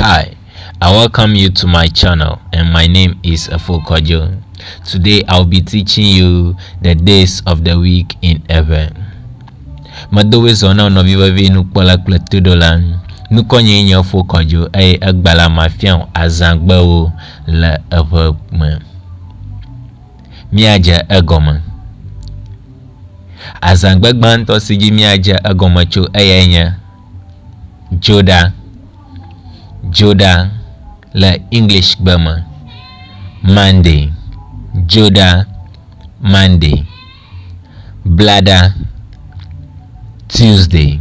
Hi, I welcome you to my channel and my name is Efo Kojo. Today I'll be teaching you the days of the week in Ewe. Medo wezɔ na nɔvi vevi nukpɔla kple toɖola. Nukɔnye nye Efo Kojo eye egba la mafia wò azãgbewo le Ewe me. Míadze egɔme. Azãgbe gbãtɔ si dzi míadze egɔme tso eyae nye Dzoɖa. Dzoɖa le English gbe me Monday. Dzoɖa Monday. Blaɖa Tuesday.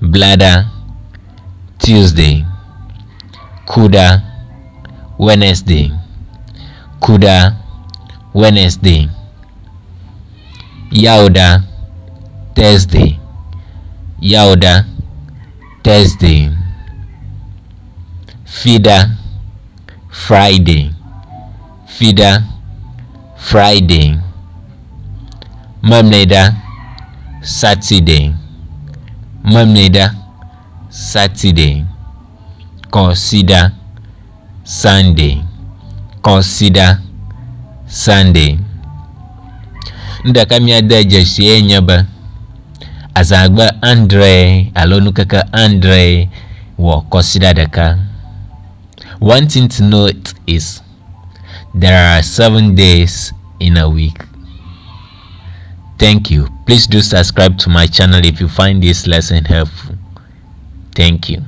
Blaɖa Tuesday. Kuɖa Wednesday. Kuɖa Wednesday. Yawoɖa Thursday. Yawoɖa Thursday. Fiɖa Friday. Fiɖa Friday. Memleɖa Saturday. Memleɖa Saturday. Kɔsiɖa Sunday. Kɔsiɖa Sunday. Nu ɖeka míade dzesie nye be azãgbe adre alo ŋkeke adre wɔ kɔsiɖa ɖeka. One thing to note is there are 7 days in a week. Thank you. Please do subscribe to my channel if you find this lesson helpful. Thank you.